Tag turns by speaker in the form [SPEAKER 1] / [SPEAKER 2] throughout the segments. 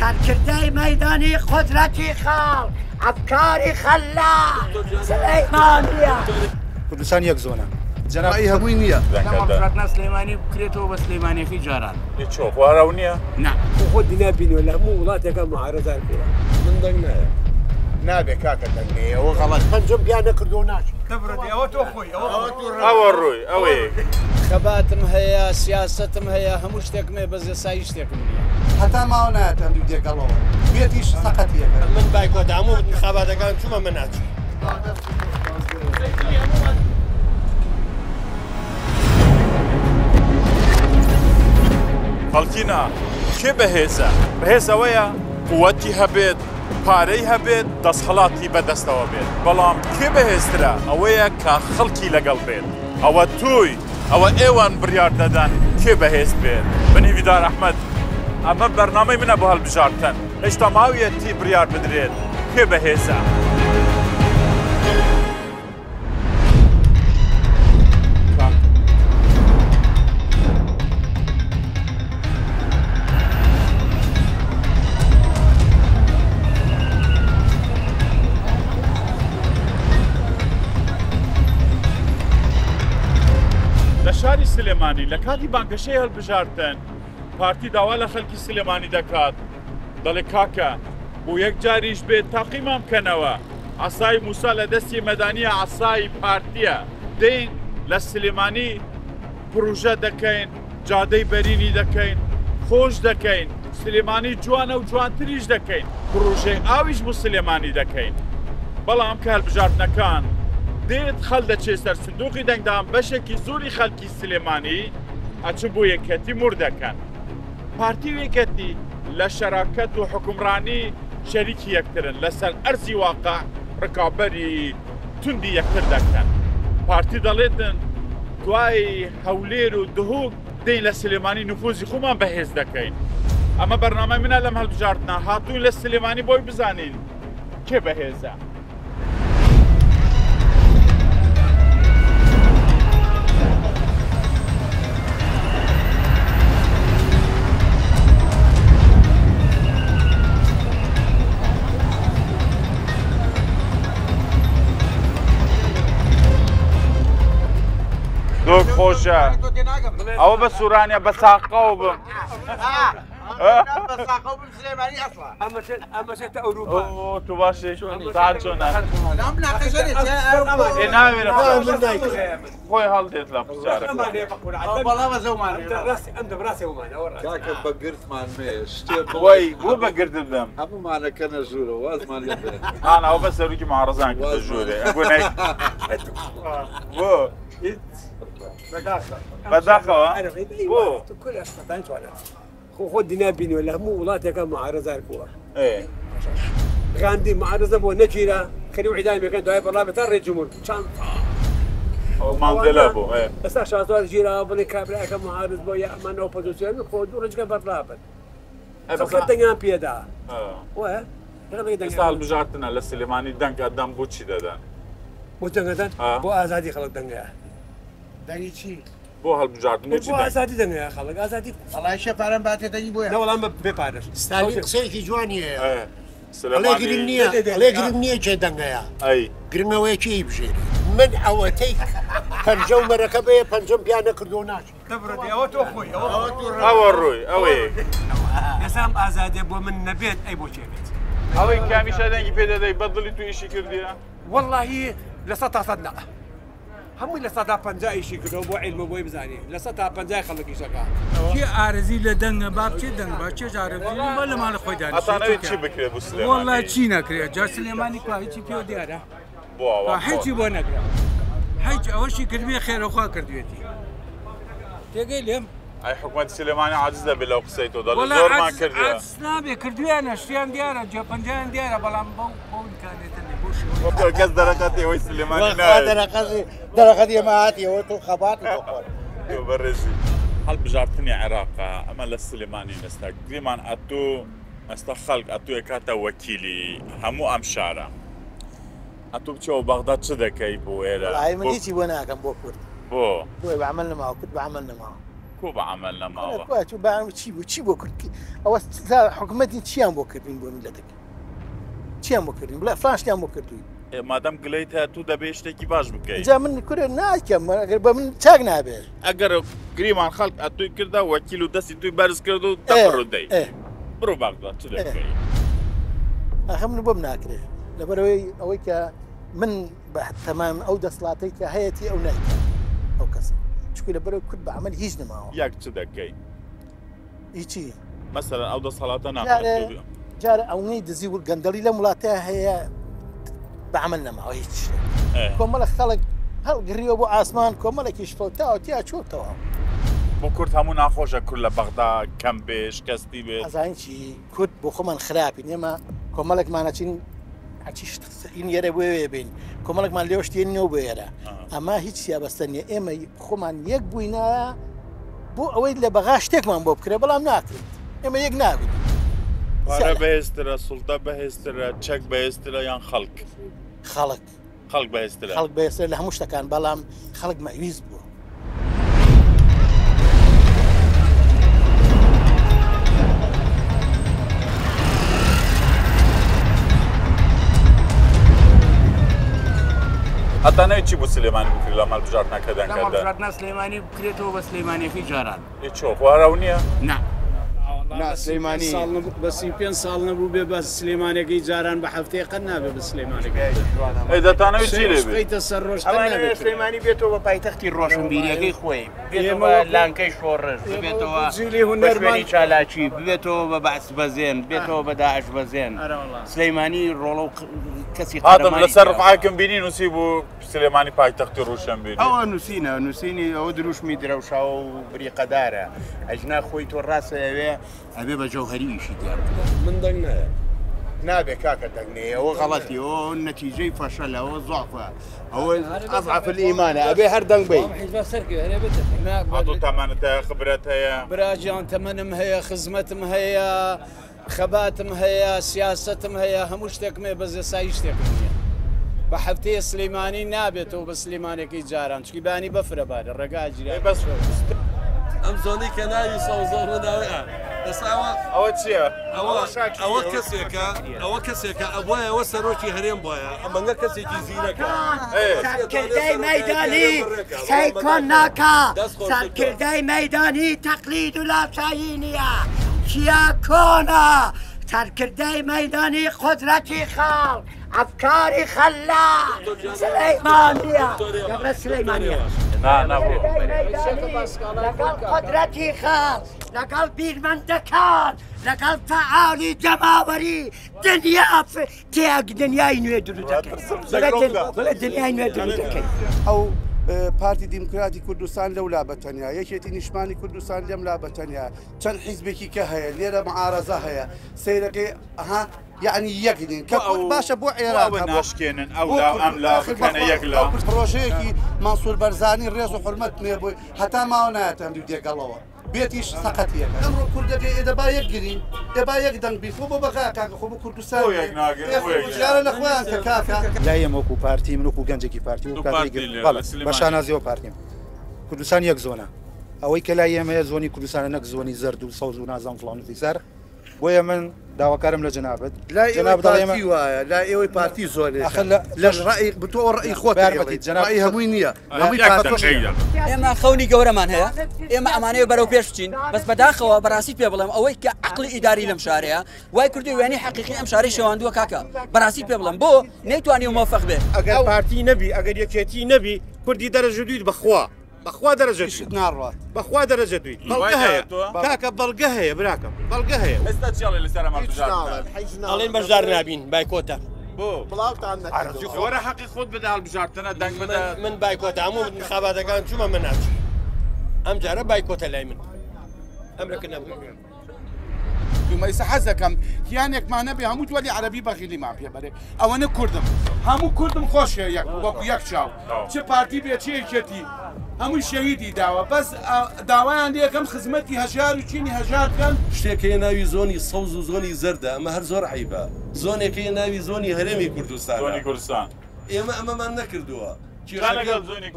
[SPEAKER 1] سەرکردەی مەیدانی قودرەتی خەڵک، ئەفکاری خەلاق، سولەیمانییە.
[SPEAKER 2] کوردستان یەک زۆنە جەناب.
[SPEAKER 3] هەمووی نییە.
[SPEAKER 4] هەڵبژاردنە سلێمانی بکرێتەوە بە سلێمانیەکەی جاران.
[SPEAKER 5] چۆ خوارەو نییە؟
[SPEAKER 4] نا.
[SPEAKER 6] خۆ دینا بینیوە لە هەموو وڵاتێکا معارەزار بووە.
[SPEAKER 3] من دەنگ نایە.
[SPEAKER 2] نابێ کاکە دەنگ نەیە، ئەوە غەڵەت.
[SPEAKER 1] پەنجەم پیا نەکردووە ناچم.
[SPEAKER 4] ئەوە تۆ خۆی
[SPEAKER 5] ئەوە ڕووی ئەوەیە.
[SPEAKER 7] خەباتم هەیە، سیاسەتم هەیە، هەموو شتێکم هەیە، بەس ئێستا هیچ شتێکم نییە.
[SPEAKER 3] هەتا ماوە نایەتە ئەم دوو دێگەڵەوە. بێتیش سەقەتیەکە.
[SPEAKER 6] من بایکۆت هەموو خەباتەکان چوومە من ناچم.
[SPEAKER 5] خەڵکینە کێ بەهێزە؟ بەهێز ئەوەیە قووەتی هەبێت، پارەی هەبێت، دەسهەڵاتی بەدەستەوە بێت. بەڵام کێ بەهێزترە؟ ئەوەیە کە خەڵکی لەگەڵ بێت. ئەوە توی، ئەوە ئێوان بڕیار دەدەن کێ بەهێز بێت. من هیویدار ئەحمەد، ئەمە بەرنامەی منە بۆ هەڵبژاردن. هێشتا ماویەتی بڕیار بدرێت کێ بەهێزە. لە شاری سلێمانی لە کاتی بانگەشەی هەڵبژاردن پارتی داوا لە خەلکی سلێمانی دەکات، دەڵێ کاکە بۆ یەک جاریش بێت تاقیمان بکەنەوە، عەسای موسا لە دەستی مەدانیە، عەسای پارتیە. دێین لە سلێمانی پروژە دەکەین، جادەی بەرینی دەکەین، خۆش دەکەین، سلێمانی جوانە و جوانتریش دەکەین، پروژەی ئاویش بۆ سلێمانی دەکەین. بەڵام کە هەڵبژاردنەکان دێت خەڵ دەچێت سەر سندوقی دەنگدان، بەشێکی زۆری خەڵکی سلێمانی ئەچن بۆ یەکەتی مور دەکەن. پارتی و یەکەتی لە شەراکەت و حوکمڕانی شەریکی یەکترن، لەسەر ئەرزی واقع ڕکابەری توندی یەکتر دەکەن. پارتی دەڵێتن دوای هەولێر و دهۆک دێین لە سلێمانی نفوزی خۆمان بەهێز دەکەین. ئەمە بەرنامەی منە لەم هەڵبژاردنە، هاتووین لە سلێمانی بۆی بزانین کێ بەهێزە. زۆر خۆشە. ئەوە بە سوورانە بە ساقەوە بم. ئەوروپا تو باشی ساعت چۆنە؟ ئێ ناوێرم خۆی هەڵدێت لە پرسیارەکە.
[SPEAKER 3] کاکە بە گرتمان مێ شتێ
[SPEAKER 5] وەی بۆ بە گرتت بدەم؟
[SPEAKER 3] هەموومانەکەنە ژوورە وازمان لێ بێت.
[SPEAKER 5] ئانا ئەوە بە سەرۆکی معارەزان کردە ژوورێ. ئەگۆ نەی بۆ بەداخەوە بۆ
[SPEAKER 6] خۆ خۆ دینا بینیوە لە هەموو وڵاتێکا معارەزار بووە. غاندی معارەزە بۆ نەگیرا، خەری و عیدامیەکەن دوای بەڵا بێت تا ڕێ جمهور چەند
[SPEAKER 5] ماندێلا بۆ.
[SPEAKER 6] ئێستا شازوار گیرا بڵێ کابراەکە معارز بۆ یا ئەمان ئۆپۆزیسیۆن خۆ دوو ڕێجگە بەرلابن. خەڵکە دەنگیان پێدا. وایە؟
[SPEAKER 5] ئێستا هەڵبژاردنە لە سلێمانی دەنگ ئەدەم بۆ چی دەدەن؟
[SPEAKER 6] بۆ دەنگەدەن؟ بۆ ئازادی خەڵک دەنگەیە.
[SPEAKER 2] دەنگی چی؟
[SPEAKER 5] بۆ هەڵبژاردن بۆ چی
[SPEAKER 6] بۆ ئازادی دەنگەیە خەڵک ئازادی.
[SPEAKER 2] وەڵای شێ پارەم باتێ دەنگی بۆیە.
[SPEAKER 6] نە وەڵام بێ پارەش.
[SPEAKER 1] ستالین قسەیەکی جوانی هەیە. ئەڵێ گرنگ نییە، ئەڵێ گرنگ نییە کێ دەنگەیە. گرنگ ئەوەیە کێی بژێرێ. من ئەوەتەی پەنجە و مەرەکە بەیە پەنجەم پیا نەکردووە ناچم.
[SPEAKER 4] ئەوە تۆ خۆی
[SPEAKER 5] ئەوە ڕووی ئەوەیە.
[SPEAKER 6] ئێستا ئەم ئازادیە بۆ من نەبێت ئەی بۆ کێ بێت؟
[SPEAKER 5] ئەوەی کامیشە دەنگی پێ دەدەی بە دڵی تو ئیشی کردیە؟
[SPEAKER 6] وەڵڵاهی 100% نا. هەمووی 50% ئیشی کردەوە بۆ عیلمە بۆی بزانێ 50% خەڵک ئیشەکە.
[SPEAKER 4] کێ ئارەزی لە دەنگە با بچێ دەنگ با چێ ئارەزی با لە ماڵە خۆی دانیشێ.
[SPEAKER 5] ئەتانەوێت چی بکرێت بۆ سلێمانی؟
[SPEAKER 4] وەڵڵا چی نەکرێت جا سلێمانی کوا هیچی پێوە دیارە؟
[SPEAKER 5] بۆ ئەوە
[SPEAKER 4] هیچی بۆ نەکرا. هیچ ئەوەشی کردوێ خێرەخوا کردوێتی. تێگەی لێم؟
[SPEAKER 5] ئەی حکومەتی سلێمانی عاجز دەبێت لەو قسەی تۆ دەڵێ زۆرمان کردووە.
[SPEAKER 4] عاجز نابێ کردویانە شتیان دیارە جێپەنجیان دیارە بەڵام بەو ئیمکانێتە نیە بۆ شێوەی.
[SPEAKER 5] کەس دەرەقەتی ئەوەی سلێمانی ناوێت.
[SPEAKER 2] دەرەقەتی ئێمە هاتی ئەوە تۆ خەباتی تۆ خۆر.
[SPEAKER 5] تۆ بەڕێزی. هەڵبژاردنی عێراقە ئەمە لە سلێمانی ئێستا گریمان ئەتۆ ئێستا خەڵک ئەتۆ ئێکاتە وەکیلی هەموو ئەم شارە. ئەتۆ بچەوە بەغدا چ دەکەی بۆ ئێرە؟
[SPEAKER 2] وەڵی من هیچی بۆ ناکەم بۆ کورد.
[SPEAKER 5] بۆ؟
[SPEAKER 2] بۆیە بە عەمەل نەماوە، کورد بە عەمەل نەماوە.
[SPEAKER 5] کو بە عەمەل نەماوە.
[SPEAKER 8] کوا چوو بە چی بوو چی بۆ کرد ئەوە حکوومەتی چیان بۆ کردین بۆ میلەتەکە چیان بۆ کردین بڵێ فلان شتیان بۆ کردوین.
[SPEAKER 5] مادام گلەیت هەیە تو دەبێ شتێکی باش بکەیت.
[SPEAKER 8] جا من کورە ناکەم ئەگەر بە من چاک نابێت.
[SPEAKER 5] ئەگەر گریمان خەڵک ئەتوی کردە وەکیل و دەستی توی بەرز کرد و دەبڕ دەی بڕۆ بەغدا چ دەکەی؟
[SPEAKER 8] ئاخە من بۆم ناکرێت لەبەرەوەی ئەوەی کە من بە تەمام ئەو دەسڵاتەی کە هەیەتی ئەو نایکات ئەو کەسە چونکە لەبەرەوەی کورد بە عەمەل هیچ نەماوە.
[SPEAKER 5] یەک چ دەکەی؟
[SPEAKER 8] هیچی
[SPEAKER 5] مەسەلەن ئەو دەسەڵاتە ناکات.
[SPEAKER 8] جارە ئەونەی دزی و گەندەڵی لەم وڵاتە هەیە بە عەمەل نەماوە هیچ. کۆمەڵە خەڵک هەڵگریەوە بۆ ئاسمان کۆمەڵێکیش فەوتاوە تیا چۆتەوە.
[SPEAKER 5] بۆ کورد هەموو ناخۆشە کورد لە بەغدا کەم بێ شکستی بێت.
[SPEAKER 8] ئەزانین چی کورد بۆ خۆمان خراپین ئێمە کۆمەڵێکمانەچین هەرچی شتین یێرە بۆ ئێوێ بین کۆمەڵێکمان لێوە شتێنینەوە بۆ ئێرە ئەمە هیچ سیابەستە نییە ئێمە خۆمان یەک بووینایە بۆ ئەوەی لە بەغا شتێکمان بۆ بکرێ بەڵام ناکرێت ئێمە یەک نابین.
[SPEAKER 5] پارە بەهێزترە سوڵتە بەهێزترە چەک بەهێزترە یان خەڵک؟
[SPEAKER 8] خەڵک.
[SPEAKER 5] خەڵک بەهێزترە.
[SPEAKER 8] خەڵک بەهێزترە لە هەموو شتەکان بەڵام خەڵک مەویست بووە.
[SPEAKER 5] ئەتانەوێت چی بۆ سلێمانی بکرێت لە هەڵبژاردنەکە دەنگەدا؟
[SPEAKER 9] لەم هەڵبژاردنە سلێمانی بکرێتەوە بە سلێمانیەکەی جاران.
[SPEAKER 5] ئێ چۆ خۆ هەر ئەو نییە؟
[SPEAKER 9] نا.
[SPEAKER 7] نا سلێمانی بە 35 ساڵ نەبوو بێ بە سلێمانەکەی جاران بە هەفتەیە قەت نابێ بە سلێمانەکەی.
[SPEAKER 5] ئەی دەتانەوێت چی لێ بێ؟
[SPEAKER 7] بخەیتە سەر ڕۆژ قەت نابێ.
[SPEAKER 9] سلێمانی بێتەوە بە پایتەختی ڕۆشنبیریەکەی خۆی، بێتەوە لانکەی شۆڕش، ببێتەوە بە شوێنی چالاکی، ببێتەوە بە بەعس بەزێن، ببێتەوە بە داعش بەزێن. سلێمانی ڕۆڵە و کەسی
[SPEAKER 5] هاتم لەسەر ڕفعەکەم بینی نووسی بوو سلێمانی پایتەختی ڕۆشنبیری.
[SPEAKER 9] ئەوە نووسینە نووسینی ئەوە دروشمی درەوشاوە و بریقەدارە ئەژنا خۆی تۆ ڕاستە ئەوێ ئەبێ بە جەوهەری ئیشی تیا بکە.
[SPEAKER 7] من دەنگ نایەم.
[SPEAKER 9] نابێ کاکە دەنگ نەیە ئەوە غەڵەتی ئەوە نەتیجەی فەشەلە ئەوە زەعفە ئەوە ئەزعەف الئیمانە ئەبێ هەر دەنگ بەی.
[SPEAKER 5] ئەتۆ تەمەنت هەیە خبرەت هەیە؟
[SPEAKER 7] براجیان تەمەنم هەیە خزمەتم هەیە خەباتم هەیە سیاسەتم هەیە هەموو شتێکم هەیە بەس ئێستا هیچ شتێکم نییە. بە هەفتەیە سلێمانی نابێتەوە بە سلێمانەکەی جاران چونکی بانی بەفرە بارە ڕێگا ئەگیرا.
[SPEAKER 5] بەس
[SPEAKER 10] ئەم زۆنەی کە ناوی سەوزۆنە ناوی ئێستا ئەوە
[SPEAKER 5] ئەوە چییە؟
[SPEAKER 10] ئەوە کەسێکە ئەوە کەسێکە ئەبوایە ئەوە سەرۆکی هەرێم بوایە ئەمەنگە کەسێکی زیرەکە.
[SPEAKER 11] سەرکردەی مەیدانی قسەی کۆن ناکا سەرکردەی مەیدانی تەقلید و لاسایی نییە چیا کۆنە سەرکردەی مەیدانی قودرەتی خەڵک ئەفکاری خەلاق سلەیمانیە گەورە سلەیمانیە لەگەڵ قودرەتی خەڵک لەگەڵ بیرمەندەکان لەگەڵ فەعالی جەماوەری دنیا تێک دنیای نوێ دروست دەکەین بڵێ دنیای نوێ دروست دەکەین.
[SPEAKER 3] ئەو پارتی دیموکراتی کوردستان لەولا بەتەنیا یەکێتی نیشتمانی کوردستان لەم لا بەتەنیا چەند حیزبێکی کە هەیە لێرە معارەزە هەیە سەیرەکەی ئەها یعنی یەک نین کە کورد باشە بۆ عێراق
[SPEAKER 5] ناشکێنن ئەو لا ئەم لا بکەنە یەک لا.
[SPEAKER 3] پرۆژەیەکی مەنسوور بەرزانی ڕێز و حورمەت نێ بۆی هەتا ماوە نایەتە ئەم دوو دێگەڵەوە بێتیش سەقەتیەکە ئەمڕۆ کوردەکەی ئێدە با یەک گرین ئێ با یەک دەنگ بین خۆ بۆ بەغا کاکە خۆ بۆ کوردستان جارە لە خۆیان کە کاکە.
[SPEAKER 2] لای ئێمە وەکو پارتی من وەکو گەنجێکی پارتی وەکو بە شانازیەوە پارتیم کوردستان یەک زۆنە ئەوەی کە لای ئێمە زۆنی کوردستانە نەک زۆنی زەرد و سەوز و نازان فڵان و فیسار بۆیە من داواکارم لە جەنابت
[SPEAKER 3] لای ئێوەی پارتی وایە لای ئێوەی پارتی زۆرێ لەش ڕأی بتۆ ڕأی خۆت ڕأی هەمووی نییە هەمووی پارتی.
[SPEAKER 12] ئێمە خەونی گەورەمان هەیە ئێمە ئەمانەیە بەرەو پێش بچین بەس بەداخەوە بەڕاستی پێ بڵێم ئەوەی کە عەقڵی ئیداری لەم شارەیە وای کردو وێنەی حەقیقی ئەم شارەی شێواندووە کاکە بەڕاستی پێ بڵێم بۆ نەیتوانی مۆفەق بێ.
[SPEAKER 13] ئەگەر پارتی نەبی ئەگەر یەکێتی نەبی کوردی دەرەجە دویت بەخوا بەخوا دەرەجە
[SPEAKER 3] شت ناڕوات
[SPEAKER 13] بەخوا دەرەجە دویت بەڵگە هەیە کاکە بەڵگە هەیە براکەم بەڵگە هەیە.
[SPEAKER 5] ئێستا چی ئەڵێ لەسەر ئەم هەڵبژاردنە؟
[SPEAKER 13] ئەڵێن بەشدار نابین بایکۆتە.
[SPEAKER 5] بۆ وەرە حەقی خۆت بدە هەڵبژاردنە دەنگ بدە.
[SPEAKER 13] من بایکۆتە هەموو خەباتەکان چوومە من ناچم ئەم جارە بایکۆتە لای من ئەمرەکە نەبوو.
[SPEAKER 14] دومەیسە حەزەکەم کیانێکمان نەبێ هەموو دووەلی عەرەبی بەغیلیمان پێ بەرێ ئەوەنە کوردم هەموو کوردم خۆشە یەک وەکو یەک چاو چ پارتی بێ چ یەکێتی هەمووی شەهیدی داوە بەس داوایان لێکەم خزمەتی هەژار و چینی هەژار بکەن.
[SPEAKER 10] شتێک هەیە ناوی زۆنی سەوز و زۆنی زەردە ئەمە هەر زۆر عیبە زۆنێک هەیە ناوی زۆنی هەرێمی کوردستانە
[SPEAKER 5] زۆنی کوردستان
[SPEAKER 10] ئێمە ئەمەمان نەکردووە.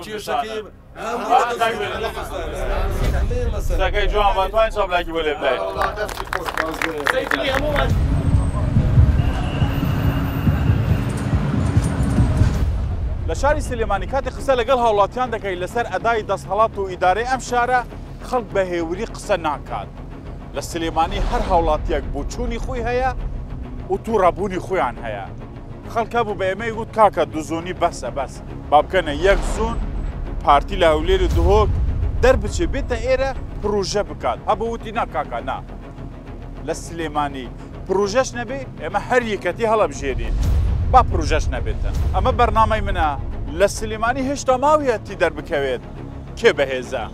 [SPEAKER 10] کێشەکەی
[SPEAKER 5] قسەکەی جوان بە توانین چاپلاکی بۆ لێ بدەین. لە شاری سلێمانی کاتێک قسە لەگەڵ هاوڵاتیان دەکەی لەسەر ئەدای دەسهەڵات و ئیدارەی ئەم شارە خەڵک بە هێوری قسە ناکات لە سلێمانی هەر هاوڵاتیەک بۆچوونی خۆی هەیە و تووڕەبوونی خۆیان هەیە خەڵک هەبوو بە ئێمەی گوت کاکە دوزۆنی بەسە بەس با بکەنە یەک زۆن پارتی لە هەولێر و دهۆک دەربچێ بێتە ئێرە پروژە بکات هەبوو وتی نا کاکە نا لە سلێمانی پروژەش نەبێ ئێمە هەر یەکەتی هەڵەبژێرین با پروژەش نەبێتن ئەمە بەرنامەی منە لە سلێمانی هێشتا ماویەتی دەربکەوێت کێ بەهێزە.